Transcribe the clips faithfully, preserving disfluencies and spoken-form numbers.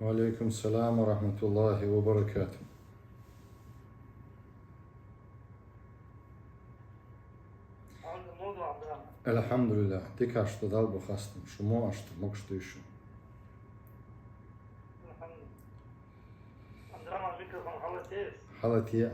وعليكم السلام ورحمة الله وبركاته. الحمد لله. Дика аш ду, Дала бу хастам. Шу мо аш ду, могуш дуй шу. Хьалатия.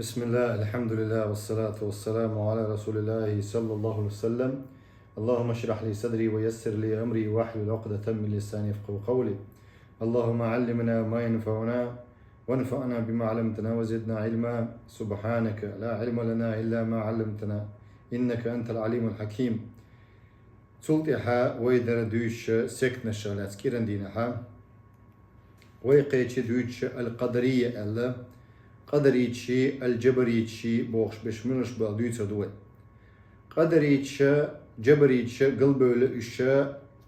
بسم الله، الحمد لله، والصلاة والسلام على رسول الله صلى الله عليه وسلم. اللهم اشرح لي صدري ويسر لي أمري واحلل عقدة من لساني يفقهوا قولي. اللهم علمنا ما ينفعنا وانفعنا بما علمتنا وزدنا علما. سبحانك لا علم لنا إلا ما علمتنا إنك أنت العليم الحكيم. Цул тӀехьа вай дара дуьйцуш сектанаш лаьцна кӀиран дийнахьа. Вай кхечи дуьйцуш аль-Къадария аьлла, къадарийчи, аль-Джабарийчи бохуш берш муьлш бу аьлла дуьйцур ду вай. Къадарийча, джабарийча галбевлла уьш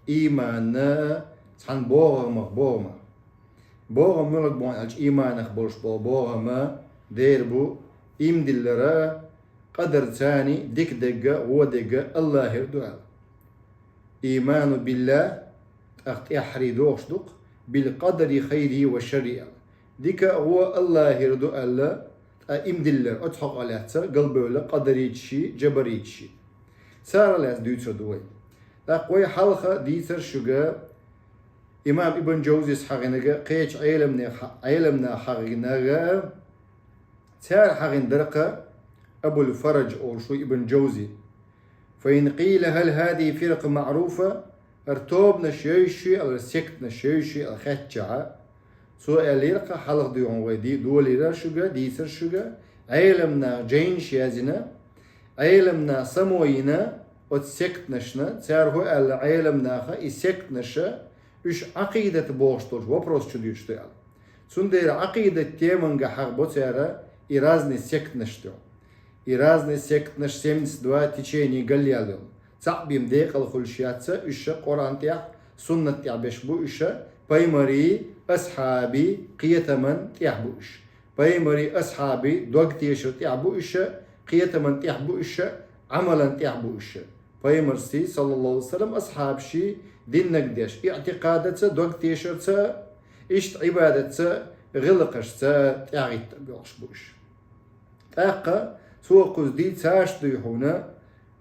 ийманна цхьана богӀамах, богӀамах. БогӀам муьлха бу аьлча, ийманах болуш болу богӀам дера бу ийман диллара, къадарца дика дерг а, вон дерг а АллахӀера ду аьлла. Ийману биллахӀ, тӀаккха тӀаьххьара догӀуш ду-кх, биль-къадари хайрихӀи ва шаррихӀи аьлла. Дика а, вон а АллахӀера ду аьлла, ткъа ийман диллар, оцу хьокъехь лаьцна галбевлла къадарийчаши, джабарийчаши. Царах лаьцна дуьйцур ду вай. ТӀаккха вай хьалха дийцар шуьга имам Ибн Джавзис хьахийнарг, кхечу Ӏеламнех-, Ӏеламнаха хьахийнарг, цара хьахийна дара-кх Абуль-Фараж олуш ву Ибн Джавзи. فإن قيل هل هذه فرق معروفة؟ ХӀара тобанаш йовзуш юй аьлла, сектанаш йовзуш юй аьлла хаьттича, цо аьллера-кх, хьалха дуьйхьун вай ди-, долийра шуьга, дийцар шуьга, Ӏеламнаха жайнаш язйина, Ӏеламнаха само йина оцу сектанашна, цара хӀун аьлла Ӏеламнаха, и сектанаш, уьш Ӏакъидат бохуш долчу вопрос чу дуьйцуш ду аьлла. Цундела Ӏакъидат теманга хьахабо цара и разные сектанаш ду. И разные сектанаш, семьдесят два течения галъяьлла йолу. Цхьаъ бен декъала хуьлуш яц уьш, Къуръан тӀехь, суннат тӀехь берш бу уьш, пайхамарий, асхьабий кхетаман тӀехь бу уьш. Пайхамарий, асхьабий дог тешар тӀехь бу уьш, кхетаман тӀехь бу уьш, Ӏамалан тӀехь бу уьш. Пайхамарший, саллаллаху Ӏалайхи ва саллам, асхьабаший диннаг деш, иътикъадаца, дог тешарца, иштта Ӏибадатца, гӀиллакхашца тӀаьхьахӀиттарг йолуш бу уьш. ТӀаккха цо кхуза дийцаш дуй хьуна,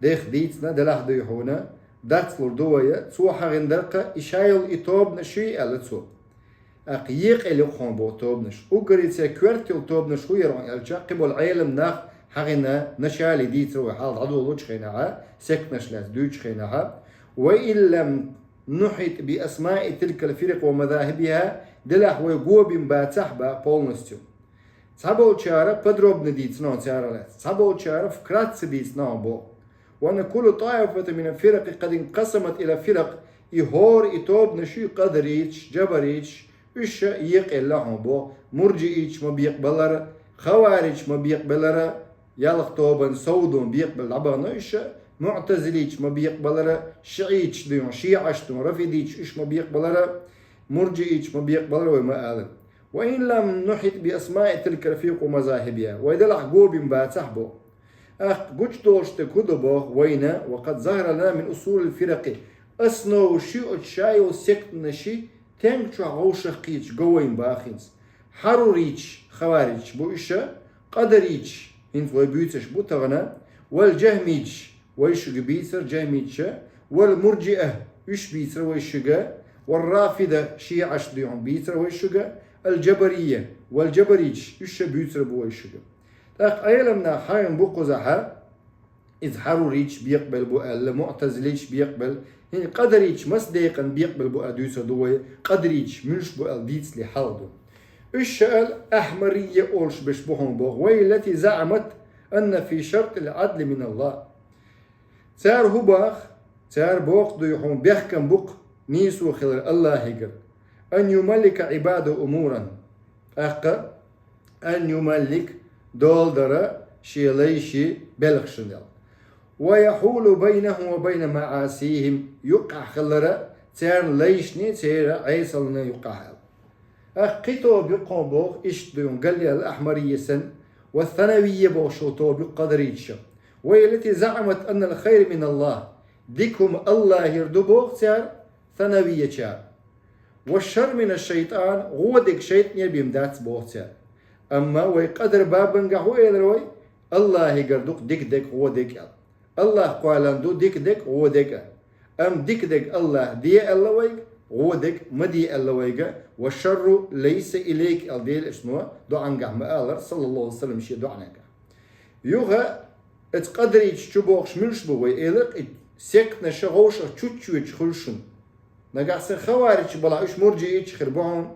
дех дийцина, делахь дуй хьуна, дацлур ду вай, цо хьахийна дара-кх и шайолу и тобанаш юй аьлла цо. ТӀаккха екъаелла ю-кх хьуна боху тобанаш. Уггаре церан коьрта йолу тобанаш хӀун яра хьуна аьлча, кхиболу Ӏеламнах хьахийна, начале дийцира вай хьалха дӀадолучу хенахь, сектанаш лаьцна дуьйцучу хенахь. وإن لم نحط بأسماء تلك الفرق ومذاهبها, делахь вай го бина бацахь а боху полностью. Цхьаболчара подробно дийцина хьуна царах лаьцна, цхьаболчара вкратце дийцина хьуна боху. وأن كل طائفة من الفرق قد انقسمت إلى فرق, и хӀора и тобанаш юй, къадарийчаш, джабарийчаш, уьш екъаелла хьуна боху, мурджиийчаш ма бекъабалара, хаварижаш ма бекъабелара, ялх тобанан совдон бекъабелла дӀабахана уьш, муӀтазилийчаш ма бекъабалара, шиӀиташ дуй хьуна, шиӀаш дуй хьуна, рафидийчаш уьш ма бекъабалара, мурджиийчаш ма бекъабалара вай ма алара. وإن لم نحط بأسماء تلك الفرق ومذاهبها, вай делахь го бина бацахь а боху. ТӀаккха гучудолуш дерг хӀун ду боху вайна, وقد ظهر لنا من أصول الفرق, основаш юй оцу шайолу сектанашан тенга чохь вовшах кхеташ го вайна боху хӀинца. Хьарурийчаш, хаварижаш бу уьш, къадарийчаш, хӀинца вай буьйцуш бу тахана, валь-джахмийчаш, вай шуьга бийцар джахмийчаш, валь-мурджиа, уьш бийцар вай шуьга, валь-рафида, шиӀаш дуй хьуна, бийцар вай шуьга, аль-джабария, валь-джабарийчаш, уьш буьйцур бу вай шуьга. ТӀаккха Ӏеламнах хьахийна бу кхузахь, иза хьарурийчаш бекъабелла бу аьлла, муӀтазилийчаш бекъабелла, хӀинца къадарийчаш маса декъана бекъабелла бу аьлла дуьйцур ду вай, къадарийчаш муьлш бу аьлла дийцале хьалха ду. Уьш аьлла, ахьмария олуш берш бу хьуна боху, وهي التي زعمت أن في شرط العدل من الله. Цара хӀун боху? Цара боху дуй хьуна, бехкам бу-кх нийсо хилар АллахӀигара, أن يملك عباده أمورا. ТӀаккха أن يملك, дола дара шен лайшан белхашна аьлла. ويحول بينهم وبين معاصيهم, юккъехь хилар церан лайшний, церан Ӏесалний юккъехь аьлла. ТӀаккха кхы тоба ю кхо боху, иштта ду юха галъяьлла Ахьмарийя санна, ва Санавийя бохуш йолу тоба ю кхадарийчех. Вай лати заӀамат аннал хайр миналлах, дика хӀума Аллахьера ду боху цара, Санавийячара. Ва шарр мина шайтӀан, гӀо дерг шайтӀанера бина дац боху цара. Амма вай къадар бабангахь хӀун элира вай? Аллахьигара ду-кх дика дерг, гӀо дерг аьлла. Аллахь кхоьллина ду дика дерг, гӀо дерг а. Амма дика дерг Аллахь де аьлла вайга, гӀо дерг ма де аьлла вайга, ва шарру лайса илайк аьлла Делан Элчано доӀангахь ма аллара, саллаллаху алейхи ва саллям, шен доӀангахь. Юха оцу къадарийчех чу бохуш муьлш бу вай элира, и сектанаша, вовшах чуччоьхьуш хуьлу шуна. Нагахь санна хаваричаш балахь, уьш мурджиичаш хир бу хьуна,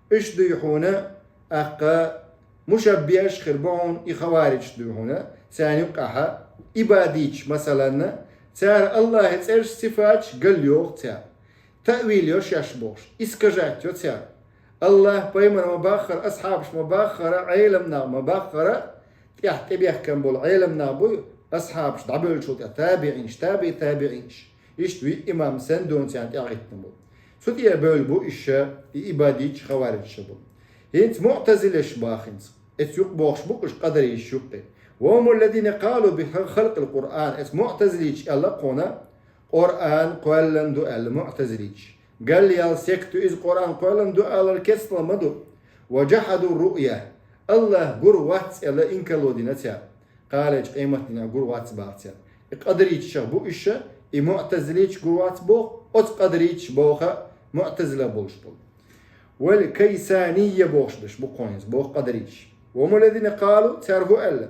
уьш дуй хьуна, тӀаккха мушаббиаш хир бу хьуна, и хаваричаш дуй хьуна, царна юкъахьа ибадиташ, масаланна, цара Аллахьан цӀераш, сифаташ галйоху цара. Таъвил йо шаьш бохуш, искажать йо цара. Аллахь, пайхамар ма баххара, асхьабаш ма баххара, Ӏеламнах ма баххара, тӀехь тӀебехкан болу Ӏеламнах буй, асхьабаш дӀабевллачул тӀаьхьа табиӀинаш, таби табиӀинаш. Иштта виъ имам санна дуьйна царна тӀаьхьахӀиттина бу. Цу тӀе бевлла бу иша, и ибадиташ, хаваричаш бу. ХӀинца муътазилаш баха хӀинца. Эцу юкъа бохуш бу уьш къадарийчаш юккъе. Ва хӀумул лазина къалу би халкъил Къуръан. Эцу муътазилийча аьлла кхуна, Къуръан кхоьллина ду аьлла муътазилийча. Галъяьлла секта ю иза, Къуръан кхоьллина ду алар кестла ма ду. Ва жахьаду руъя. Аллахь гур вац аьлла инкарло дина цара. Кхана къематдийнахь гур вац баха цара. И къадарийчех бу иша, и муътазилийча гур вац боху, оцу къадарийчаша боху муътазила болуш болу. Вал кайсанийя бохуш берш бу кхуна хӀинца, боху къадарийчаш. Ва хӀумул лазина къалу, цара хӀун аьлла?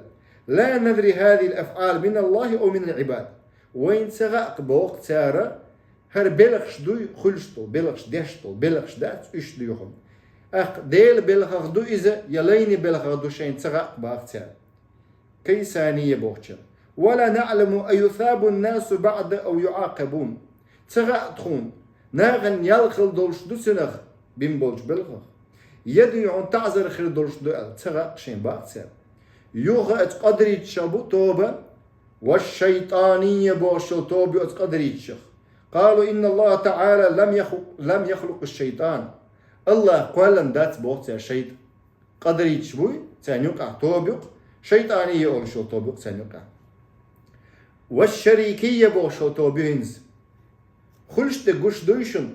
Ла надри хӀазихил афӀал миналлахи ау минал Ӏибад. Вайна ца хаьа боху цара, хӀара белхаш дуй хуьлуш долу, белхаш деш долу, белхаш дац уьш дуй хьуна. ТӀаккха Делан белхах ду иза, я лайна белхах ду шайна ца хаьа баха цара. Кайсанийя бохучара. Ва ла наӀламу а юсабун насу баӀда ау юӀакъабун. Ца хаьа тхуна, нахана ял хила долуш ду цунах бина болчу белхах. Я дуй хьуна таӀзар хир долуш ду аьлла, ца хаьа шайна баха цара. Юха оцу къадарийчех бу тоба, ва шайтӀанийя бохуш йолу тоба ю оцу къадарийчех. Къалу инналлаха таӀала лам яху-, лам яхлукъу шайтӀан. Аллахь кхоьллина дац боху цара шайтӀа. Къадарийчаш буй, царна юкъахь тоба ю-кх, шайтӀанийя олуш йолу тоба ю-кх царна юкъахь. Ва шарикийя бохуш йолу тоба ю хӀинца. Хуьлуш дерг гуш дуй шуна?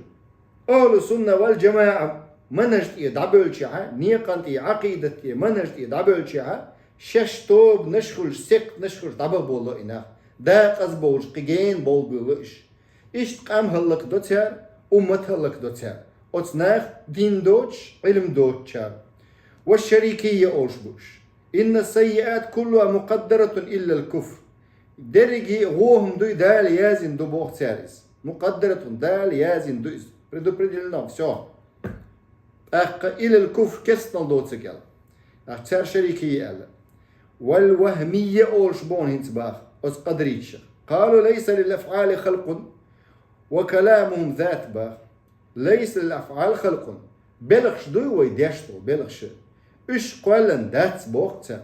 Ахьлу сунна вал жамаӀа манхӀаж тӀе дӀабевллачехьа, некъан тӀе, Ӏакъидат тӀе, манхӀаж тӀе дӀабевллачехьа, шаьш тобанаш хуьлуш, сектанаш хуьлуш дӀабаха болало и нах. Декъаза бовлуш, кхин гена бовла буьйлало уьш. Иштта къам хӀаллакдо цара, уммат хӀаллакдо цара. Оцу наха дин доцуш, Ӏилма доцучара. Ва шарикийя олуш бу уьш. Инна саййиат куллуха мукъаддаратун иллал куфр. Дерриге а вон хӀума дуй Дала яздина ду боху цара иза. Мукъаддаратун, Дала яздина ду иза. Предопределено, всё. ТӀаккха иллал куфр, керстанал доцург аьлла. ТӀаккха цара шарикийя аьлла. Вал вахмийя олуш бу хӀинца баха оцу къадарийчаша. Къалу лайса лил афӀали халкъун ва каламухум зат баха. Лайса лил афӀали халкъун. Белхаш дуй вай деш долу, белхаш. Уьш кхоьллина дац боху цара.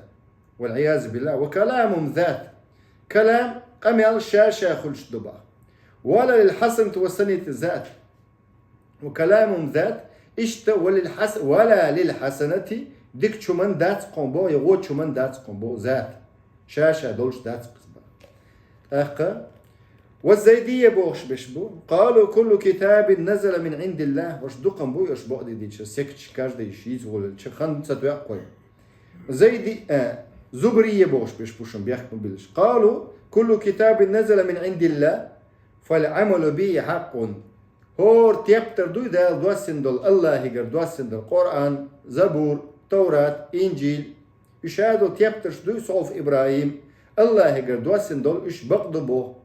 Вал Ӏиязу биллахӀ. Ва каламухум зат. Калам, къамел ша-ша хуьлуш ду баха. Ва ла лил хьасанати ва саййиати зат. Ва каламухум зат, иштта ва лил хьас-, ва ла лил хьасанати, дикачу хӀуман дац кхуна боху, я гӀочу хӀуман дац кхуна боху, зат. Ша-ша долуш дац кхуза баха. ТӀаккха, ва зайдийя бохуш берш бу. Къалу куллу китабин назала мин Ӏиндиллахь. Уьш дукха буй, уьш бакъдерг дийцича, секташ каждыйш йийца волавелча, хан ца тоьа кхуьй. Зайди-, э, зубрийя бохуш берш бу шуна бехк ма биллаш. Къалу куллу китабин назала мин Ӏиндиллахь, фал Ӏамалу бихи хьакъун. ХӀора тептар дуй Дала доссина долу, Аллахьигара доссина долу Къуръан, Забур, Таврат, Инжил. Уьш а долу тептарш дуй, сухьуф ИбрахӀим, Аллахьигара доссина долу, уьш бакъ ду боху.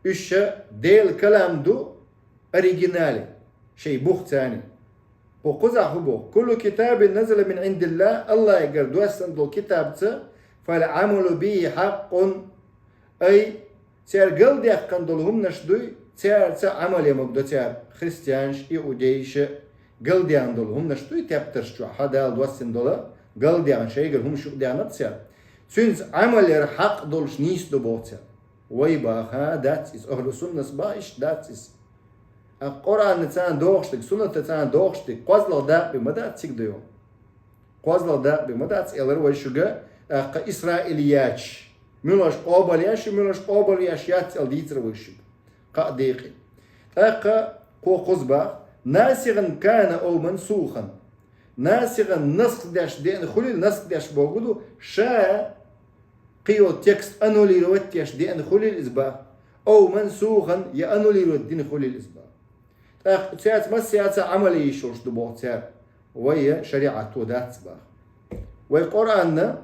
Уьш ша Делан калам ду оригинале, шайн бух царна. Кху кхузахь хӀун боху? Куллу китабин назала мин Ӏиндиллахь, Аллахьигара доссина долу китабца, фал Ӏамалу бихи хьакъун. Ай, цара галдаьккхина долу хӀуманаш дуй, цаьрца Ӏамал ян магадо цара, христианаш, иудейша, галдаьхна долу хӀуманаш дуй тептарш чохь, хьан Дала доссина долу, галдаьхна шайгара хӀуманаш юкъадаьхнарг цара. Цуьнца Ӏамал яр хьакъ долуш нийса ду боху цара. Вай баха, дац иза, ахьлу суннас баха, иштта дац иза. А Къуръанна царна дохуш дерг, суннатта царна дохуш дерг кхозлагӀа дакъа бе ма дац цига дойо. КхозлагӀа дакъа бе ма дац, элира вай шуьга, тӀаккха Исраил яц, муьлхаш къобал яц, муьлхаш къобал яц, яц аьлла дийцира вай шуьга. Кхаъ декъе. ТӀаккха кхо кхуза бах: «ناسخا كان أو منسوخا». Насихан насх деш деана хуьлийла, насх деш бохург ду, ша кхийо текст аннулировать деш деана хуьлийла иза бах. أو منسوخا, я аннулировать дина хуьлийла иза бах. ТӀаккха цаьрца массаьрца Ӏамал йиш йолуш ду боху цара. Вай шариӀато дац баха. Вай Къуръанна,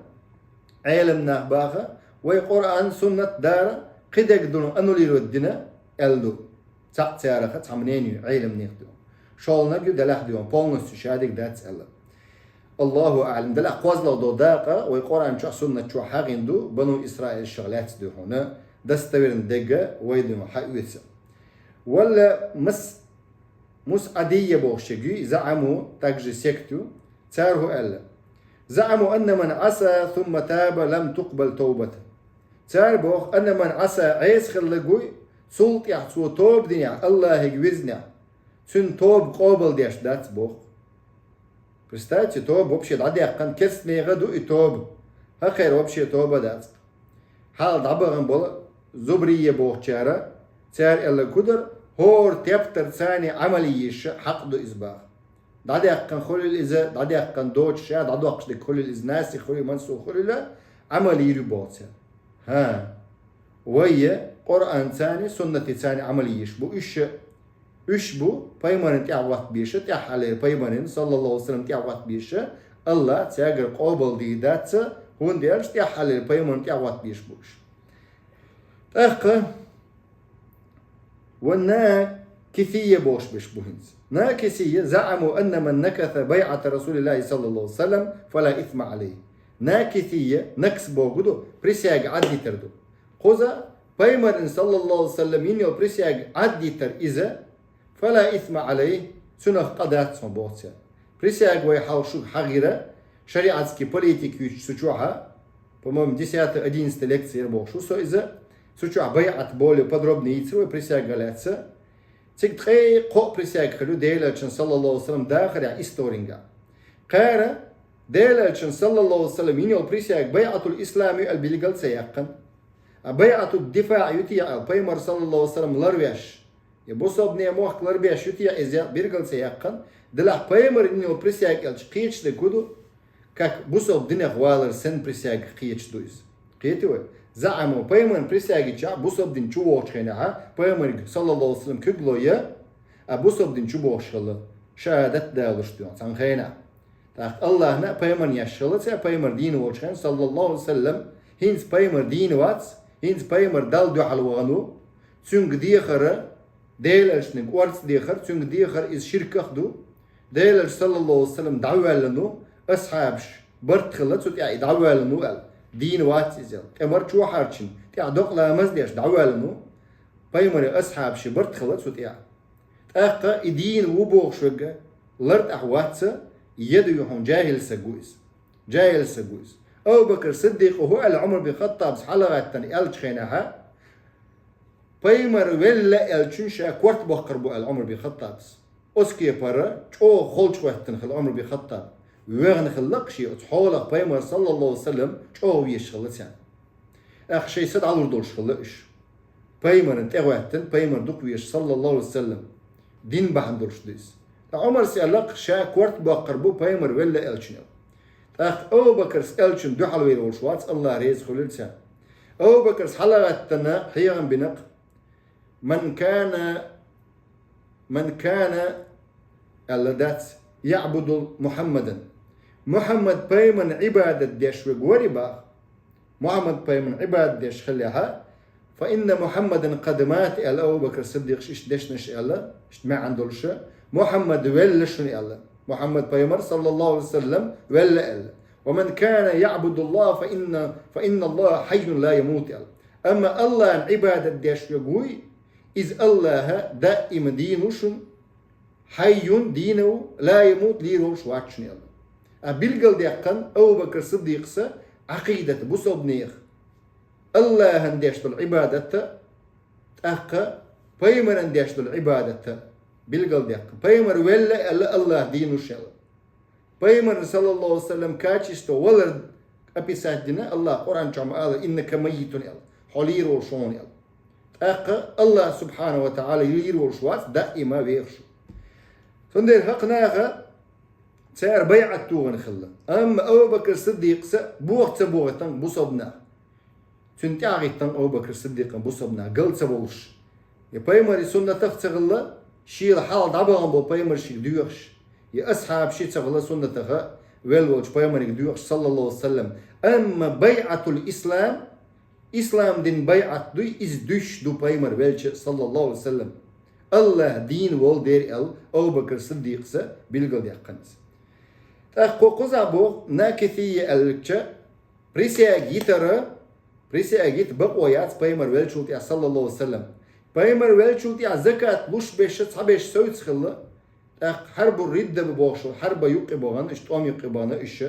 Ӏеламнаха баха, вай Къуръан, суннат дара, кхидерг дуна аннулировать дина аьлла ду. Цхьаъ царах цхьа мнение ю, Ӏеламнех ду. ШолгӀаниг ю, делахь ду, полностью шадерг дац аьлла. Аллаху аълам, делахь кхозлагӀа долу дакъа вай Къуръан чохь, суннат чохь хьагӀийна ду, бану Исраил шах лаьцна ду хьуна, достоверно дерг вай дуна хьаоьцу. Валла мас-, Мусъадийя бохуш ерг ю, زعموا, также сект ю, цара хӀу аьлла: «زعموا أن من عصى ثم تاب لم تقبل توبته». Цара боху: «أن من عصى», Ӏеса хилларг вуй, цул тӀаьхьа цо тоба динехь, Аллахьига визнехь, цуьнан тоба къобал деш дац боху. Представьте, тоба вообще дӀадаьккхина, керстанеха ду и тоба. ХӀокхеран вообще тоба дац. Хьалха дӀабахана болу Зубрийя бохучара, цара аьлларг хӀу дара, хӀора тептарца Ӏамал йиш хьакъ ду иза баха. ДӀадаьккхина хуьлийла иза, дӀадаьккхина доцуш ша дӀадоккхуш дерг хуьлийла иза, насих хуьлийла, мансух хуьлийла, Ӏамал йийр ю боху цара. ХӀан. Вай Къуръанца, суннатца Ӏамал йийш бу уьш. Уьш бу пайхамарна тӀаьхьа хӀоттабеш, тӀаьххьалера пайхамарна, саллаллаху алейхи ва саллям, тӀаьхьа хӀоттабеш, Аллах цаьргара къобал дийр дац, хӀунда аьлча тӀаьххьалера пайхамарна тӀаьхьа хӀоттабеш бу уьш. ТӀаккха ва накисийя бохуш берш бу хӀинца. Накисийя: «زعموا أن من نكث بيعة رسول الله صلى الله عليه وسلم فلا إثم عليه». Накисийя, накс бохург ду, присяга Ӏаддитар ду. Кхуза пайхамарна, саллаллаху алейхи ва саллям, йина йолу присяга Ӏаддитар иза, «فلا إثم عليه», цунах къа дац хьуна боху цара. Присяга вай хьалха шуьга хьахийра, шариатский политика юьйцуш цу чохьа, по-моему, десятая, одиннадцатая лекция яра бохуш ву со иза, цу чохь байӀат более подробно йийцира вай присяга лаьцна. Цига ткъе кхоъ присяга хилла ю Делан Элчанан, саллаллаху алейхи ва саллям, дахарехь, историнга. Кхара Делан Элчанан, саллаллаху алейхи ва саллям, йина йолу присяга байӀатул ислам ю аьлла билгал ца яьккхина. А байӀатуд дифаъ ю те аьлла, пайхамар, саллаллаху алейхи ва саллям, ларвеш, я бусалбанийн мохк ларбеш ю те иза билгал ца яьккхина, делахь пайхамар йина йолу присяга аьлча кхеташ дерг хӀу ду, как бусалба динах валар санна присяга кхеташ ду иза. Кхетий вай? ЗаӀаму, пайхамарна присяга йича бусалба дин чу вогӀучу хенахьа, пайхамарга, саллаллаху алейхи ва саллям, куьг ло я, а бусалба дин чу богӀуш хилла, шахӀадат далуш дуьйна цхьана хенахь. ТӀаккха Аллахьна а пайхамарна еш хилла цара, пайхамар дийна волчу хенахь, саллаллаху алейхи ва саллям, хӀинца пайхамар дийна вац, хӀинца пайхамар Далла дуьхьал вахана ву, цуьнга дехар, Делан Элчанга орца дехар, цуьнга дехар иза ширках ду. Делан Элча, саллаллаху алейхи ва саллям, дӀавоьллина ву, асхьабаш барт хилла цу тӀехь и дӀавоьллина ву аьлла, дийна вац иза аьлла. ТӀемар чу вахьарчина, тӀехь докъа ламаз деш дӀавоьллина ву, пайхамаран асхьабаш барт хилла цу тӀехь. ТӀаккха и дийна ву бохуш верг лар тӀехь вац, еда ю хьуна, жахӀил саг ву иза. ЖахӀил саг ву иза. Абу Бакр Сиддикъа хӀу аьлла Ӏумар бин Хаттабас хьалагӀаьттина аьллачу хенахьа, пайхамар велла аьллачун ша корта боккхур бу аьлла Ӏумар бин Хаттабас. Оцу кепара чӀогӀа холчу хӀоьттина хилла Ӏумар бин Хаттаб. Вехна хилла-кх шен оцу хьолах пайхамар, саллаллаху алейхи ва саллям, чӀогӀа везаш хилла царна. ТӀаккха шайн са дӀалур долуш хилла уьш. Пайхамарна тӀе а хӀоьттина, пайхамар дукха везаш, саллаллаху алейхи ва саллям, дин бахьана долуш ду иза. Ткъа Ӏумарс аьлла-кх, ша корта боккхур бу пайхамар велла аьллачун аьлла. ТӀаккха Абу Бакрс аьллачун дуьхьал вер волуш вац, Аллах реза хуьлийла царна. Абу Бакрс хьалагӀаьттина хьехам бина-кх: «Ман кана, ман кана», аьлла дац, «яӀбуду Мухьаммадан». Мухьаммад пайхамарна Ӏибадат деш верг вари бах. Мухьаммад пайхамарна Ӏибадат деш хиллехьа, «фа инна Мухьаммадан къад мат», аьлла Абу Бакр Сиддикъас иштта дешнаш аьлла, иштта маьӀна долуша, Мухьаммад велла шуна аьлла. Мухьаммад пайхамар, саллаллаху алейхи ва саллям, велла аьлла. «Ва ман кана яӀбуду Аллаха, фа инна, фа инна Аллаха хьайюн ла ямут», аьлла. Амма Аллахьна Ӏибадат деш верг вуй, иза Аллаха даима дийна ву шуна, хьайюн дийна ву, ла ямут лийр волуш вац шуна аьлла. А билгалдаьккхина Абу Бакр Сиддикъаса Ӏакъидат бусалбанех, Аллахьна деш долу Ӏибадатта, тӀаккха пайхамарна деш долу Ӏибадатта, билгалдаьккхина. Пайхамар велла аьлла, Аллахь дийна вуш аьлла. Пайхамарна, саллаллаху алейхи ва саллям, качество валар описать дина Аллахь Къуръан чу ма аьлла, «Иннака маййитун» аьлла. Хьо лийр волуш ву хьуна аьлла. ТӀаккха Аллахь субхьанаху ва таӀала лийр волуш вац, даима вехаш ву. Цундела хӀокху наха цара байӀат тухуш хилла. Амма Абу Бакр Сиддикъас боху ца бохуьйтан бусалба нах. Цуьнан тӀаьхьахӀиттан Абу Бакр Сиддикъан бусалба нах гал ца волуш. Я пайхамаран суннатах а ца хилла, шийла хьалха дӀабахана болу пайхамаршка доьхуш, я асхьабаш а ца хилла суннатах а велла волчу пайхамарга доьхуш, саллаллаху алейхи ва саллям. Амма байӀатул ислам, ислам дин байӀат дуй, иза дуьсуш ду пайхамар велча, саллаллаху алейхи ва саллям. Аллахь дийна волу дера аьлла, Абу Бакр Сиддикъас билгалдаьккхина иза. ТӀаккха кху кхузахь боху, накисийя аьллача, присяга йитара, присяга йита бакъо яц пайхамар веллачул тӀаьхьа, саллаллаху алейхи ва саллям. Пайхамар веллачул тӀаьхьа закат луш берш цхьаберш совца хилла, тӀаккха хьарбу ридда бохуш, хьарба юккъе бахана, уьш тӀом юккъе бахана, уьш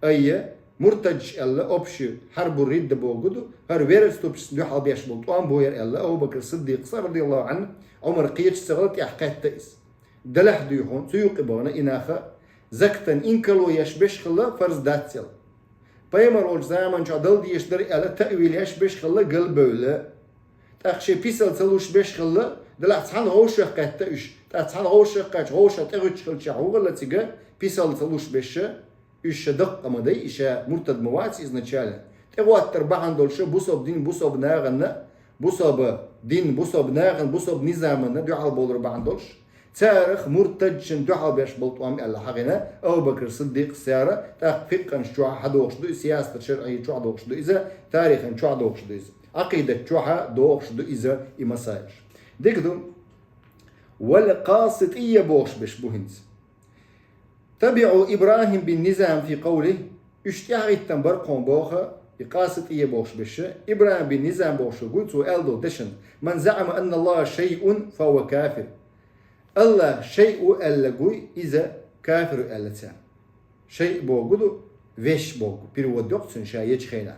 айя, муртадаш аьлла, общий хьарбу ридда бохург ду, хӀара верступчашна дуьхьал беш болу тӀом бу хӀара аьлла, Абу Бакр Сиддикъас, радияллаху Ӏанху, Ӏумар кхечу ца хилла тӀехь кхетта иза. Делахь дуй хьуна, цу юккъе бахана и наха, закатан инкарло еш берш хилла, фарз дац аьлла. Пайхамар волчу заманчохь дала дезаш дара аьлла, таъвил еш берш хилла, галбевлла. ТӀаккха шен писал ца луш берш хилла, делахь цхьана вовшах кхетта уьш. ТӀаккха цхьана вовшах кхаьчча, вовшах тӀегӀуьттуш хилчахь, ву хилла цига, писал ца луш берш, уьш ша даккха ма дай, и ша муртад ма вац изначально. ТӀегӀоттар бахьана долуш бусалба дин, бусалба нахана, бусалба дин, бусалба нахана, бусалба низамана дуьхьал болур бахьана долуш. Царах муртадшина дуьхьал беш болу тӀом аьлла хьахийна Абу Бакр Сиддикъас цара, тӀаккха фикъханаш чохь хьадохуш ду иза, сиясат шаръий чохь дохуш ду иза, тарихана чохь дохуш ду иза, Ӏакъидат чохь дохуш ду иза и масаилаш. Дика ду, вал Къаситийя бохуш берш бу хӀинца. Табиъу Ибрахим бин Низам фи къавли, уьш тӀаьхьахӀиттина бара кхуна боху, и Къаситийя бохуш берш, Ибрахим бин Низам бохуш гуй цо аьлла долу дешан: «Ман заъама анна Аллаха шайъун, фа хӀува кафир». Аллах шайъ ву аьлла гуй, иза кафир ву аьлла царна. Шайъ боху ду, вещь боху, перевод йоккху цуьнан ша ечу хенахь.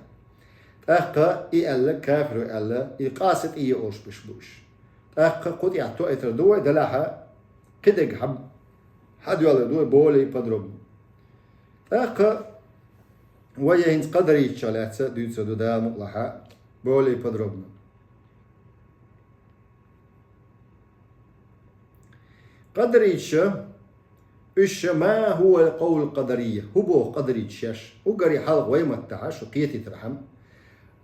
ТӀаккха и аьлла кафир ву аьлла, и Къаситийя олуш берш бу уьш. ТӀаккха кху тӀехь тоуьйтур ду вай, делахь кхидерг хьа-, хьадоьллур ду вай более подробно. ТӀаккха вай я хӀинца къадариташах лаьцна дуьйцур ду Дала мукъалахь более подробно. Къадариташа, уьш ша, ма хӀува къавлул къадарийя, хӀун боху къадариташа шаьш, уггаре хьалха вай маттахь шу кхетийтархьама.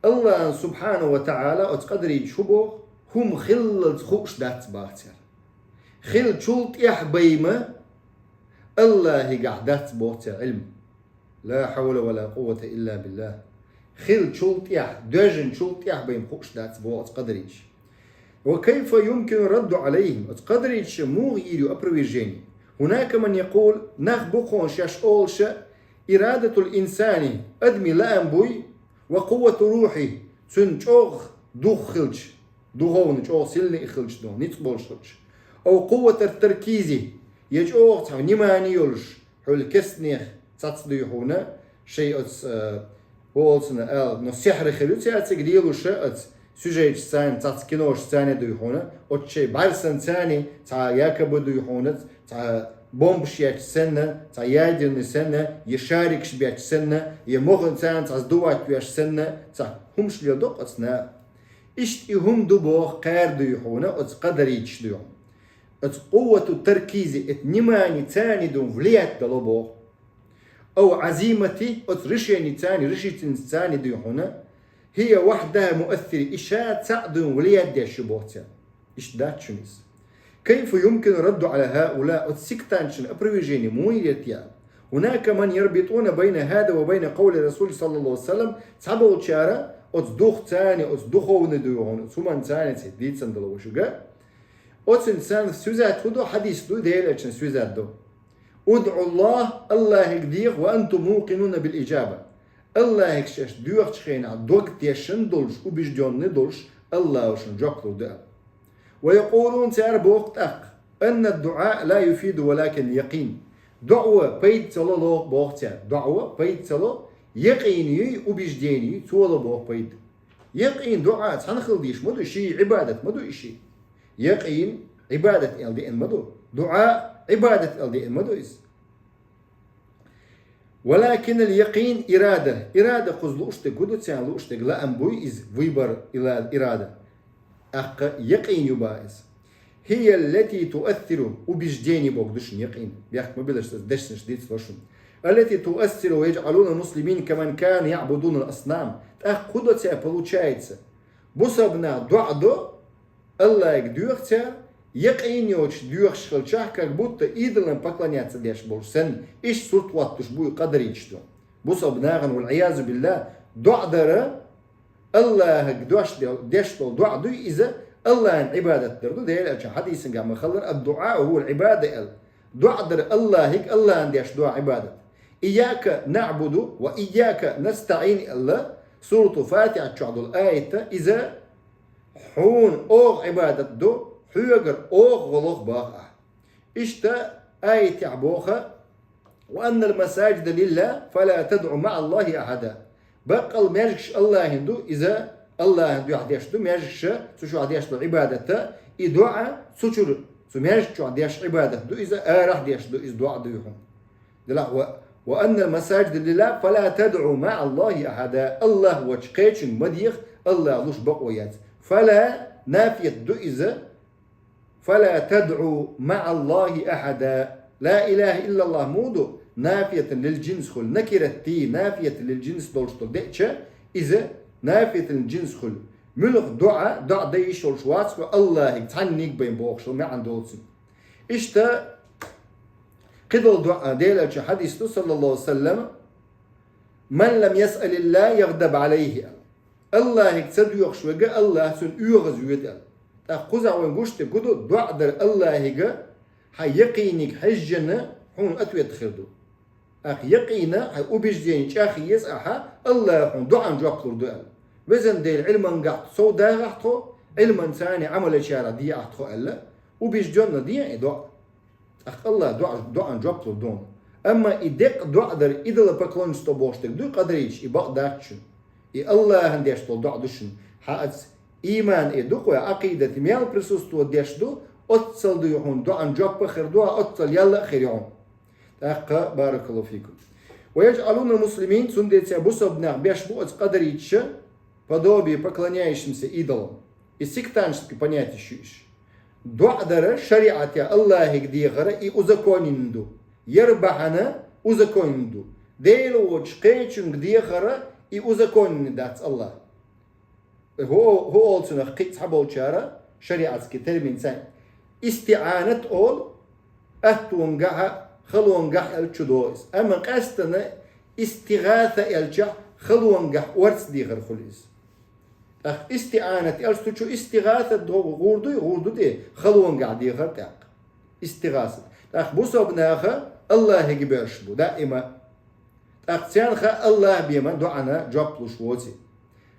Аллахьан субхьанаху ва таӀала оцу къадариташа хӀун боху, хӀума хиллалц хууш дац боху цара. Хиллачул тӀаьхьа бен ма Аллахьигахь дац боху церан Ӏилма. Ла хьавла ва ла къуввата илла биллахь. Хиллачул тӀаьхьа, доьжначул тӀаьхьа бен хууш дац боху оцу къадариташа. Ва кайфа юмкину радду Ӏалайхим? Оцу къадариташа муха йийр ю опровержение? Хьунака ман якъул, нах бу кхуна шаьш олуш, ирадатул инсани, адаман лаам буй, ва къуввату рухьи, цуьнан чӀогӀа дух хилча, духовно чӀогӀа сильный хилча, ду, ницкъ болуш хилча. Ав къувватат таркизи, я чӀогӀа цхьа внимание йолуш, хьуьлла керстанех цхьацца дуй хьуна, шайн оцу, э, олуш цунах аьлла, но сихьр хир ю цаьрцига лелош, оцу сюжеташца, цхьацца киношца дуй хьуна, оцу шайн бӀаьрсанца цхьа якобы дуй хьуна, цхьа бомбаш етташ санна, цхьа ядерный санна, я шарикаш бетташ санна, я моханца цхьа сдувать веш санна, цхьа хӀумаш леладо оцу наха. Иштта и хӀума ду боху кхара дуй хьуна, оцу къадариташа дуй хьуна. Оцу къуввату таркизи, это внимание царна дуй влиять дало боху. Ав Ӏазимати, оцу решеница, решительностьца дуй хьуна. ХӀия вахьдаха муассира, и ша цхьаъ дуй влиять деш ю боху церан. Иштта дац шуна иза. Кайфа юмкину радду Ӏала хӀаула, оцу сектанташна опровержение муха йийр ю? Хьунака ман ярбитуна байна хӀаза ва байна къавли Расул саллаллаху Ӏалайхи ва саллам, цхьаболчара оцу духаца, оцу духовный дуй хьуна, оцу хӀуманца, цхьа дийцина дала вашуьга. Оцуьнца сюжет хӀун ду, хьадис ду, Делан Элчанан сюжет ду. ادعوا الله, Аллахьига деха, وأنتم موقنون بالإجابة. Аллахьига шаьш доьхучу хенахь дог тешна долуш, убеждённый долуш, Аллахьо шуна жоп лур ду аьлла. ويقولون, цара боху тӀаккха, أن الدعاء لا يفيد ولكن اليقين. ДоӀа пайда ца ло боху цара. ДоӀа пайда ца ло, якъин юй, убеждение юй, цо ло боху пайда. Якъин доӀа цхьаьна хила дезаш ма ду, ший Ӏибадат ма ду и ший. Якъин, Ӏибадат аьлла деана ма ду. ДуӀа Ӏибадат аьлла деана ма ду иза. ولكن اليقين إرادة. Ирада кхуза лууш дерг хӀу ду, царна лууш дерг лаам буй иза, выбор ила ирада. ТӀаккха якъин ю бах иза. هي التي تؤثر, убеждение бохург ду шуна якъин. Бехк ма билаш, дешнаш дицло шуна. التي تؤثر ويجعلون المسلمين كمن كان يعبدون الأصنام. ТӀаккха хӀу до цар получается? Бусалба нах доӀа до, Аллахьага доьху цар, якъин йоцуш доьхуш хилчахь, как будто идолам поклоняться деш болуш санна, иштта сурт хӀоттуш буй къадариташ ду. Бусалба нахана, والعياذ بالله, доӀа дара, Аллахьага дош де-, деш долу доӀа дуй иза, Аллахьан Ӏибадат дар ду, Делан элчан хьадисангахь ма-хиллара, الدعاء هو العبادة аьлла. ДоӀа дара Аллахьага, Аллахьан деш ду Ӏибадат. إياك نعبد وإياك نستعين аьлла, суратул Фатихьа чохь долу аят, иза хьуна оха Ӏибадат ду, хьоьгара оха гӀо лоху бах ахь. Иштта аятехь боху: وأن المساجد لله فلا تدعوا مع الله أحدا. Баккъал маьждигаш Аллахьан ду, иза Аллахьан дуьхьа деш ду, маьждигаш цу чохь деш ду Ӏибадата, и доӀа цу чуьра, цу маьждиг чохь деш Ӏибадат ду, иза арахь деш ду, иза доӀа дуй хьуна. Делахь, ва, وأن المساجد لله فلا تدعوا مع الله أحدا. Аллахь воцчу кхечуьнга ма деха, Аллахь луш бакъо яц. فلا нафият ду иза, فلا تدعوا مع الله أحدا. لا إله إلا الله муха ду, нафиятан лил джинс хуьлу, накират ти, нафиятан лил джинс долуш долу деъча, иза нафиятан лил джинс хуьлу. Муьлха доӀа, доӀа дан йиш йолуш вац хьо Аллахьага цхьанниг бен бохуш, маьӀна доцург. Иштта кхидолу доӀа, Делан элчан хьадис ду, саллаллаху алейхи ва саллам: من لم يسأل الله يغضب عليه. Аллахьага ца доьхуш верг, Аллахь цунна оьгӀаз воьду аьлла. ТӀаккха кхузахь вайна гуш дерг хӀу ду, доӀа дар Аллахьага, хьан якъиниг хьежжина хьуна ответ хир ду. Ахь якъина, хьайн убеждение чӀагӀъеза ахьа, Аллахь хьуна доӀан жоп лур ду аьлла. Везан Дела, Ӏилмангахь сов дагӀахь тхо, Ӏилманца Ӏамал ечарах дехьа тхо аьлла, убеждённо де и доӀа. ТӀаккха Аллахь доӀа, доӀан жоп лур ду. Амма и деккъа доӀа дар идолопоклонничество бохуш дерг дуй къадариташ, и бакъ дац шуна. И Аллахьан деш долу доӀа ду шуна. Хьан аца иман и ду кху, Ӏакъидат мел присутствовать деш ду, оццал дуй хьуна доӀан жоп а хир ду, оццал ял а хир ю хьуна. ТӀаккха, баракаллаху фикум. ويجعلون المسلمين, цундела цара бусалба нах беш бу оцу къадариташа, подобие поклоняющимся идолам. И сектантский понятие шу иш. ДоӀа дара шариӀатехь Аллахьига дехара и узаконенна ду. Яра бахьана узаконенна ду. Дела воцуш кхечуьнга дехара и узаконенна дац Аллахь. ХӀу, хӀу олу цунах кхин цхьаболчара, шариатский терминца, истиӀанат олу, аттонгахьа, халонгахь аьлла чу догӀу иза. Амма къаьстана истигӀаса аьлчахь, халонгахь орца дехар хуьлу иза. ТӀаккха истиӀанат аьлча, цу чу истигӀаса догӀу гӀур дуй, гӀур ду те, халонгахь дехар тӀаккха. ИстигӀаса. ТӀаккха бусалба наха Аллахьига боьршаш бу, даима. ТӀаккха царна хаьа Аллахь бен ма доӀана жоп луш воций.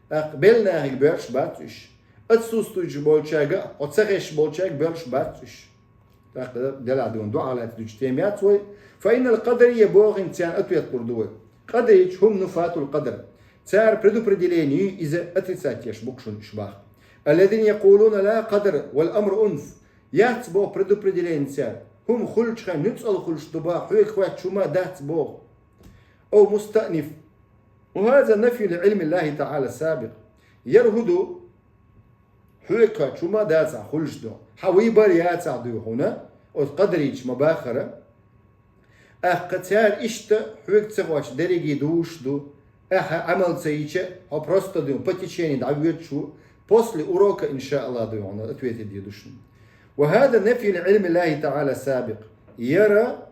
ТӀаккха белла нахига боьршаш бац уьш. Отсутствующий болчаьрга, хьо ца хезаш болчаьрга боьршаш бац уьш. ТӀаккха делахь дуьйна доӀа лаьцна дуьйцу тема яц вай. فإن القدرية бохийна царна ответ лур ду вай. Къадариташ хӀум نفاة القدر. Цара предопределение ю, иза отрицать еш бу шуна уьш бах. الذين يقولون لا قدر والأمر أنف. Яц боху предопределение цара. ХӀума хуьлучу хенахь нуьцкъала хуьлуш ду бах, хьоьга хоьттуш хӀума дац боху. أو مستأنف. وهذا نفي لعلم الله تعالى السابق. Яра хӀу ду, хьоьга хоьттуш хӀума дацахь хуьлуш ду. Хьан выбор яцахь дуй хьуна, оцу къадариташа ма-баххара. ТӀаккха цара иштта хьоьга ца хоьттуш дерриге дузуш ду. Ахьа Ӏамал ца йича, хьо просто дуй, по течению дӀавоьдуш ву. После урока, иншааллахӀ, дуй хьуна ответить де ду шуна. وهذا نفي لعلم الله تعالى السابق. Яра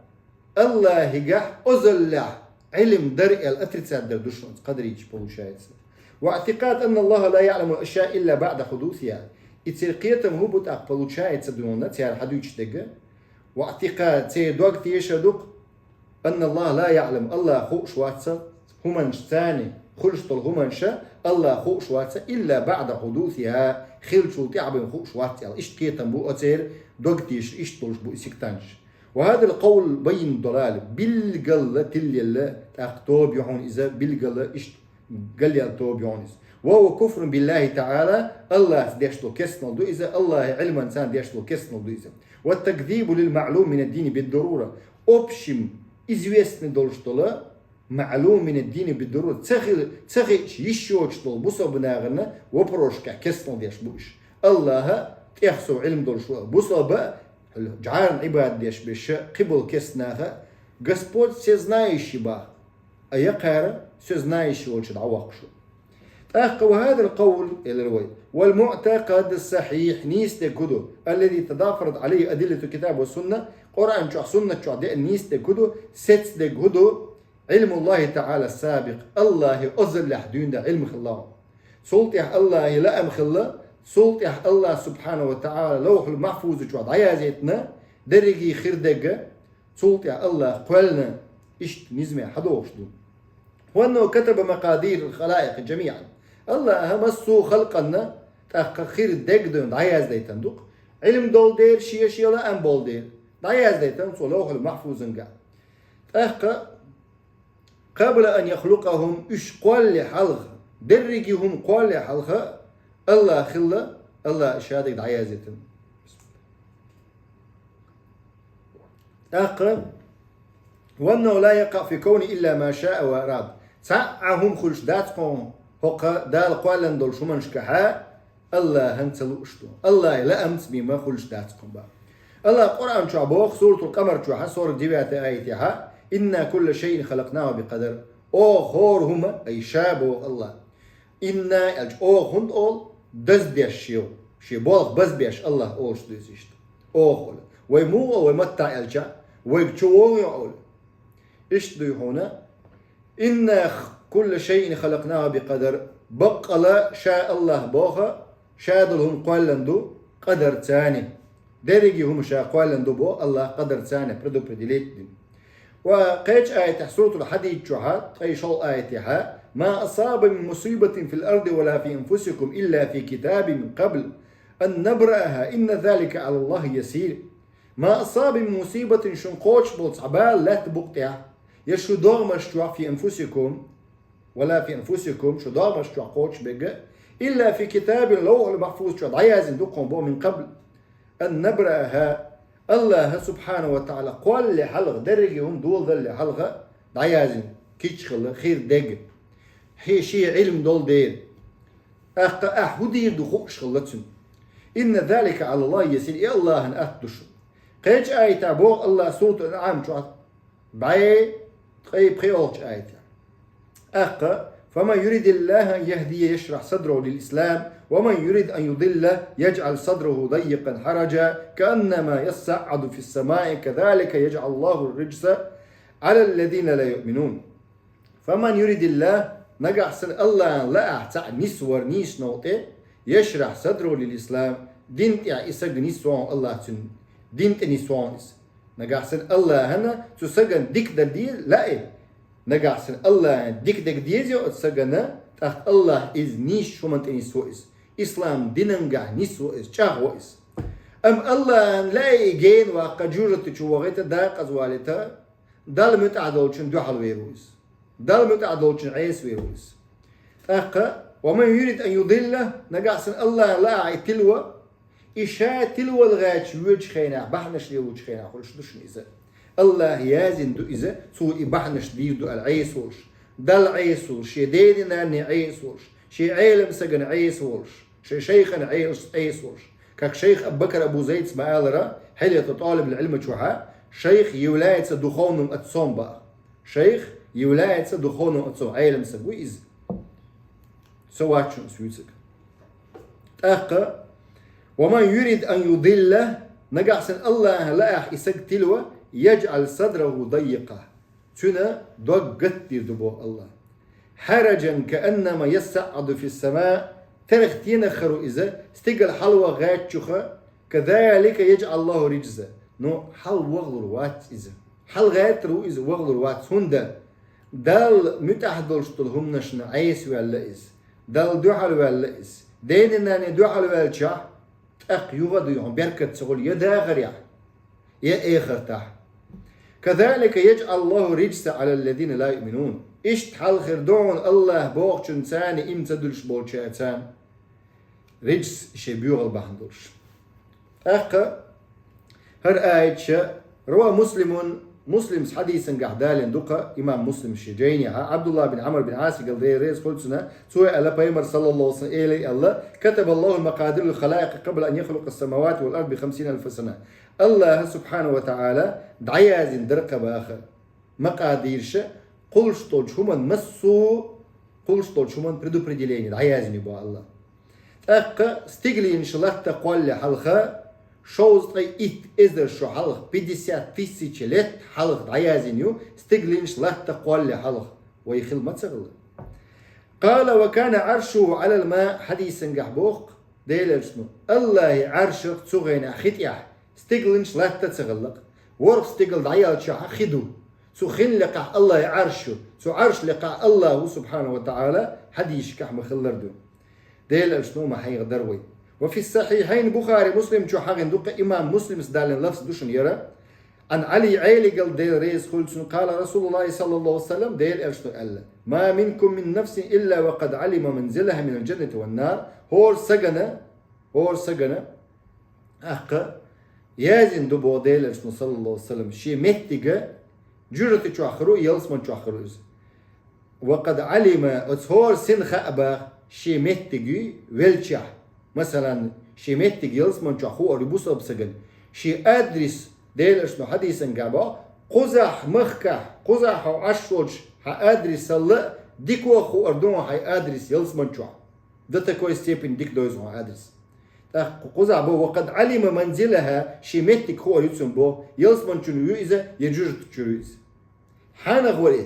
Аллахьигахь озаллехь Ӏилма дара аьлла отрицать дар ду шуна оцу къадариташа, получается. واعتقاد أن الله لا يعلم الأشياء إلا بعد حدوثها. И церан кхетам хӀун бу тӀаккха, получается, дуй хьуна, цара хьадуьйцуш дерг. واعتقاد, церан дог тешар ду-кх, أن الله لا يعلم, Аллахь хууш вац хӀуманаш, царна хуьлуш долу хӀуманаш Аллахь хууш вац, إلا بعد حدوثها, хиллачул тӀаьхьа бен хууш вац аьлла. Иштта кхетам бу оцеран, дог тешар иштта долуш бу и сектанташ. وهذا القول بين الضلال, билггала тилла елла тӀаккха тоба ю хьуна иза, билггала иштта галъяьлла тоба ю хьуна иза. وهو كفر بالله تعالى, Аллахьца деш дола кестнал ду иза, Аллахьа Ӏилманца деш дола кестнал ду иза. والتكذيب للمعلوم من الدين بالضرورة. Общим, известный долуш дола, معلوم من الدين بالضرورة. Ца хи-, ца хиъча йиш йоцуш долу бусалба нахана вопросашкахь кестнал деш бу уьш. Аллахьа тӀех сов Ӏилма долуш ву. Бусалба а, жӀарна Ӏибадат деш берш а, кхиболу кестнаха, Господь всезнающий баха. А якхара всезнающий волчу дӀавоккхуш ву. ТӀаккха وهذا القول, элира вай, والمعتقد الصحيح, нийса дерг хӀун ду, الذي تضافرت عليه أدلة الكتاب والسنة, Къуръан чохь, суннат чохь деана нийса дерг хӀун ду, сецна дерг хӀун ду, علم الله تعالى السابق, Аллахьа озаллехь дуьйна Ӏилма хилла. Цул тӀаьхьа Аллахьа лаам хилла, цул тӀаьхьа Аллахь субхьанаху ва таӀала Лавхьул Махьфуза чохь дӀаяздайтина, дерриге хир дерг, цул тӀаьхьа Аллахь кхоьллина, иштта низаме хьадогӀуш ду. وأنه كتب مقادير الخلائق جميعا. Аллахьа массо а халкъанна тӀаккха хир дерг дуьйна дӀаяздайтина ду-кх. Ӏилма долу дела, шен-шен лаам болу дела, дӀаяздайтина цо Лавхьул Махьфузангахь. ТӀаккха قبل أن يخلقهم, уьш кхоллале хьалха, дерриге хӀума кхоллале хьалха, Аллахь хилла, Аллахьа ша дерг дӀаяздайтина. ТӀаккха, وأنه لا يقع في الكون إلا ما شاء وأراد. Цхьа а хӀума хуьлуш дац кхунна, хӀокху Дала кхоьллина долчу хӀуманашкахь Аллахьан ца лууш ду. Аллахьа лаамца бен ма хуьлуш дац кхунна боху. Аллахь Къуръан чохь боху, Суратул Къамар чохь, сорок девятый аятехь: إنا كل شيء خلقناه بقدر. Оха хӀора хӀума, ай ша, боху Аллахь. Инна аьлча оха хӀунда олу? Даздеш шен, шен болх базбеш Аллахь олуш ду иза иштта. Оха олу. Вай муха олу, вай маттахь аьлча, вайга чу вогӀу олу. Иштта дуй хьуна: إنا كل شيء خلقناه بقدر. Баккъала ша Аллахь боху, ша долу хӀума кхоьллина ду къадарца. Дерриге хӀума ша кхоьллина ду боху Аллахь къадарца, предопределить дина. Ва кхечу аятехь, Суратул Хьадид чохь, ткъе шолгӀа аятехь: ما أصاب من مصيبة في الأرض ولا في أنفسكم إلا في كتاب من قبل أن نبرأها إن ذلك على الله يسير. ما أصاب من مصيبة, шуна кхочуш болу цхьа бала лаьтта букъа тӀехь, я шу догӀмаш чохь, في أنفسكم, ولا في أنفسكم, шу догӀмаш чохь кхочуш берг, إلا في كتاب, Лавхьул Махьфуз чохь дӀаяздина ду кхунна боху, من قبل أن نبرأها, Аллахьа субхьанаху ва таӀала кхоллале хьалха, дерриге хӀума доладалале хьалха дӀаяздина, кийча хилла хир дерг, хье-, шен Ӏилма долу дела. ТӀаккха ахь хӀун дийр ду хууш хилла цуьнан. إن ذلك على الله يسير, и Аллахьан атта ду шуна. Кхечу аятехь боху Аллахь Суратул АнӀам чохь, бӀе ткъе пхоьалгӀачу аятехь. ТӀаккха: فمن يرد الله أن يهديه يشرح صدره للإسلام ومن يرد أن يضله يجعل صدره ضيقا حرجا كأنما يصعد في السماء كذلك يجعل الله الرجس على الذين لا يؤمنون. فمن يرد الله, нагахь санна Аллахьан лаахь цхьаъ нисвар нийсачу новкъа тӀе, يشرح صدره للإسلام, дин тӀехь и саг нисван Аллахь цуьнан дин тӀе нисван иза. Нагахь санна Аллахьана цу сагана дика дан де-, лаьий. Нагахь санна Аллахьана дика дерг деза оцу сагана, тӀаккха Аллахь иза нийсачу хӀуманна тӀе нисво иза. Ислам динангахь нисво иза, чӀагӀво иза. Амма Аллахьана лаьий и гена ваккха, жожагӀате чу вахийта, декъаза валийта, Далла муьтӀахь долчун дуьхьал вер ву иза. Далла муьтӀахь долчун Ӏеса вер ву иза. ТӀаккха: ومن يرد أن يضله, нагахь санна Аллахьан лаахь и тилво, и ша тилвала гӀерташ воьдучу хенахь, бахьанаш лелочу хенахь хуьлуш ду шуна иза. Аллахьа яздина ду иза, цо и бахьанаш дийр ду аьлла Ӏеса волуш, Далла Ӏеса волуш, шен ден-нанне Ӏеса волуш, шен Ӏелам сагана Ӏеса волуш, шен шайхана Ӏеса, Ӏеса волуш. Как шайх Абу-Бакр Абу Зайдс ма-аллара, Хьиляту ТӀалибил-Ӏилма чохь, шайх является духовным отцом баха. Шайх является духовным отцом, Ӏелам саг ву иза. Со вац шуна ас вуьйцург. ТӀаккха: ومن يرد أن يضله, нагахь санна Аллахьан лаахь и саг тилво, يجعل صدره ضيقا, цуьнан дог гатдийр ду боху Аллахьа. حرجا كأنما يصعد في السماء, терхтенах хир ву иза, стигала хьалаваха гӀертачуха, كذلك يجعل الله الرجس, ну, хьалавахалур вац иза. ХьалагӀертар ву иза, вахалур вац, хӀунда Далла муьтӀахь долуш долу хӀуманашна Ӏеса ваьлла иза. Далла дуьхьал ваьлла иза. Ден-нанне дуьхьал ваьлчахь, тӀаккха юха а дуй хьуна, беркат ца хуьлу я дахарехь, я эхартахь. كذلك يجعل الله الرجس على الذين لا يؤمنون. Иштта хьалхара ду хьуна АллахӀа бохучунца, царна иман ца диллаш болчаьрца. Риджс, шоай боьхалла бахьан долуш. ТӀаккха хӀара аят чу, рава Муслимун, Муслима хьадисангахь далийна ду-кх, имам Муслима шен жайнехь, ӀабдуллахӀ бин Ӏамр бин Ӏасигал, Дела реза хуьлда цунна, цо аьлла, пайхамар, саллаллаху алейхи ва саллям, элира аьлла: «Катабаллаху макъадирал халаикъи къабла ан яхлукъа ас-самавати вал арда би хамсина алфа сана». АллахӀа, субхьанаху ва таӀала, дӀаяздина дара-кх боху макъадираш, кхуллуш долчу хӀуманна массо а, кхуллуш долчу хӀуманна предопределение дӀаяздина ю боху АллахӀа. ТӀаккха стигланаш латта кхоллале хьалха, шовзткъе итт эзар шо хьалха, пятьдесят тысяч лет хьалха дӀаяздина ю, стигланаш латта кхоллале хьалха. Вай хилла ма ца хилла. «Къала ва кана Ӏаршуху Ӏалал ма», хьадисангахь боху-кх Делан Элчано: АллахӀан Ӏаршах цу хенахь хи тӀехь стигланаш латта ца хилла-кх. ВорхӀ стигал дӀаяьлчахь хи ду. Цу хин лекхахь АллахӀан Ӏарш ю. Цу Ӏарш лекхахь АллахӀ ву, субхьанаху ва таӀала, хьадисашкахь ма-хиллара ду. Делан Элчано ма хьехадара вай. «Ва фи ссахьихьайн», Бухари, Муслим чу хьахийна ду-кх, имам Муслима далийна лафз ду шуна хӀара. Ӏан Ӏали, Ӏелигал, Дела реза хуьлда цунна, къала РасулуллахӀи, саллаллаху алейхи ва саллям, Делан Элчано аьлла: «Ма минкум мин нафсин илла ва къад Ӏалима манзилаха минал джаннати ван нар». ХӀора сагана, хӀора сагана, тӀаккха, яздина ду боху Делан Элчано, саллаллаху алейхи ва саллям, шен меттиг жужарта чохь хир ву, ялсамани чохь хир ву иза. «Ва къад Ӏалима», оцу хӀора сина хаьа боху шен меттиг велчахь. Масалан, шен меттиг ялсамани чохь хуур ю бусалба сагана. Шен адрес, Делан Элчано хьадисангахь боху, кхузахь махкахь, кхузахь хьо Ӏаш волчу хьан адресал а дика хуур ду хьан адрес ялсамани чохь. До такой степени дика ду иза хьан адрес. ТӀаккха кхузахь боху: «Ва къад Ӏалима манзилаха», шен меттиг хуур ю цунна боху, ялсамани чуьра ю иза я жужарта чуьра ю иза. Хьанах вара и?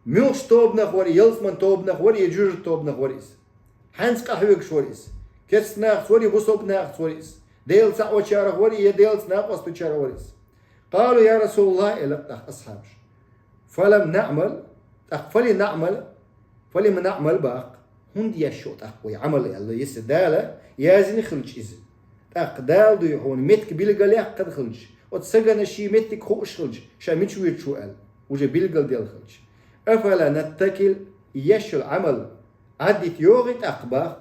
Муьлхачу тобанах вара и, ялсамани тобанах вара я жужарта тобанах вара иза? Хьаьнца къахьоьгуш вара иза? Керста нахаца вара я бусалба нахаца вара иза? Делаца цхьаъ вачарах вара я Делаца накъост вачарах вара иза? «Къалу, я РасулаллахӀ», элира тӀаккха асхьабаш. «Фалам наъмал», тӀаккха «фали наъмал», «фалима наъмал» боху. ХӀунда еш ю тӀаккха вай Ӏамал аьлла, если Дала яздина хилча иза? ТӀаккха Дала дуй хьуна меттиг билгалъяьккхина хилча, оцу сагана шен меттиг хууш хилча, ша мича воьдуш ву аьлла, уже билгалделла хилча. «Афала наттакил», еш йолу Ӏамал Ӏаддита йогӀий тӀаккха боху?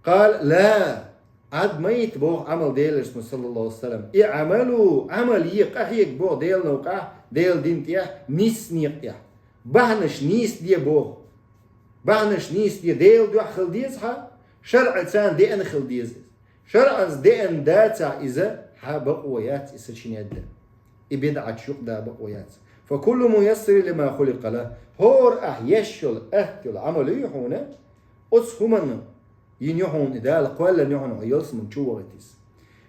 «Къала ла», Ӏад ма йита боху Ӏамал Делан Элчано, саллаллаху алейхи ва саллям. «ИӀмалу», Ӏамал е, къахьега боху Делан новкъахь, Делан дин тӀехь, нийса некъа тӀехь. Бахьанаш нийса де боху. Бахьанаш нийса де, Делан дуьхьа хила деза хьан, шарӀаца деана хила деза иза. ШарӀаца деана дацахь иза, хьан бакъо яц и сачинять дан. И бидӀаташ юкъадан бакъо яц. «Фа куллу муяссарин лима хуликъа лаху». ХӀора ахь еш йолу, атта йолу Ӏамал юй хьуна, оцу хӀуманна йина ю хьуна и Дала, кхоьллина ю хьуна хьо ялсамани чу вахийта иза.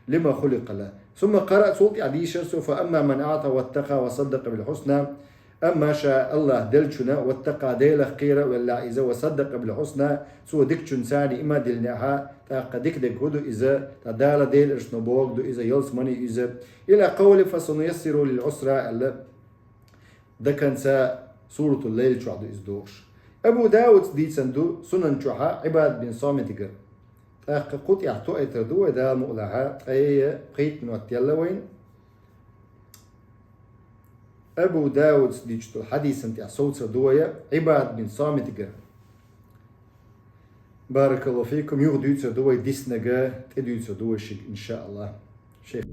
«Лима хуликъа лаху». Сумма къараа, цул тӀаьхьа дийшира цо: «Фа амма ман аъта ваттакъа ва саддакъа бил хьусна». Амма ша АллахӀ деллачунна, ваттакъа, Делах кхера а велла иза, ва саддакъа бил хьусна, цо дикачунна царна иман диллинехь, тӀаккха дика дерг хӀун ду иза, тӀаккха Дала, Делан Элчано бохург ду иза, ялсамани ю иза. Ила къавли: «Фа сануяссируху лил Ӏусра», аьлла. До конца Суратул Лайл чохь ду иза догӀуш. Абу Дауд дийцина ду Сунан чохьа Ӏибад бин Самитигара. ТӀаккха кху тӀехь тоуьйтур ду вай, Дала мукъ лахь, ткъе пхийтта минот елла вайна. Абу Дауд дийцича долу хьадисан тӀехь совцур ду вай Ӏибад бин Самитигара. Баракаллаху фикум, юха дуьйцур ду вай диснарг, тӀедуьйцур ду вай шуьга, иншааллахӀ. Шайх.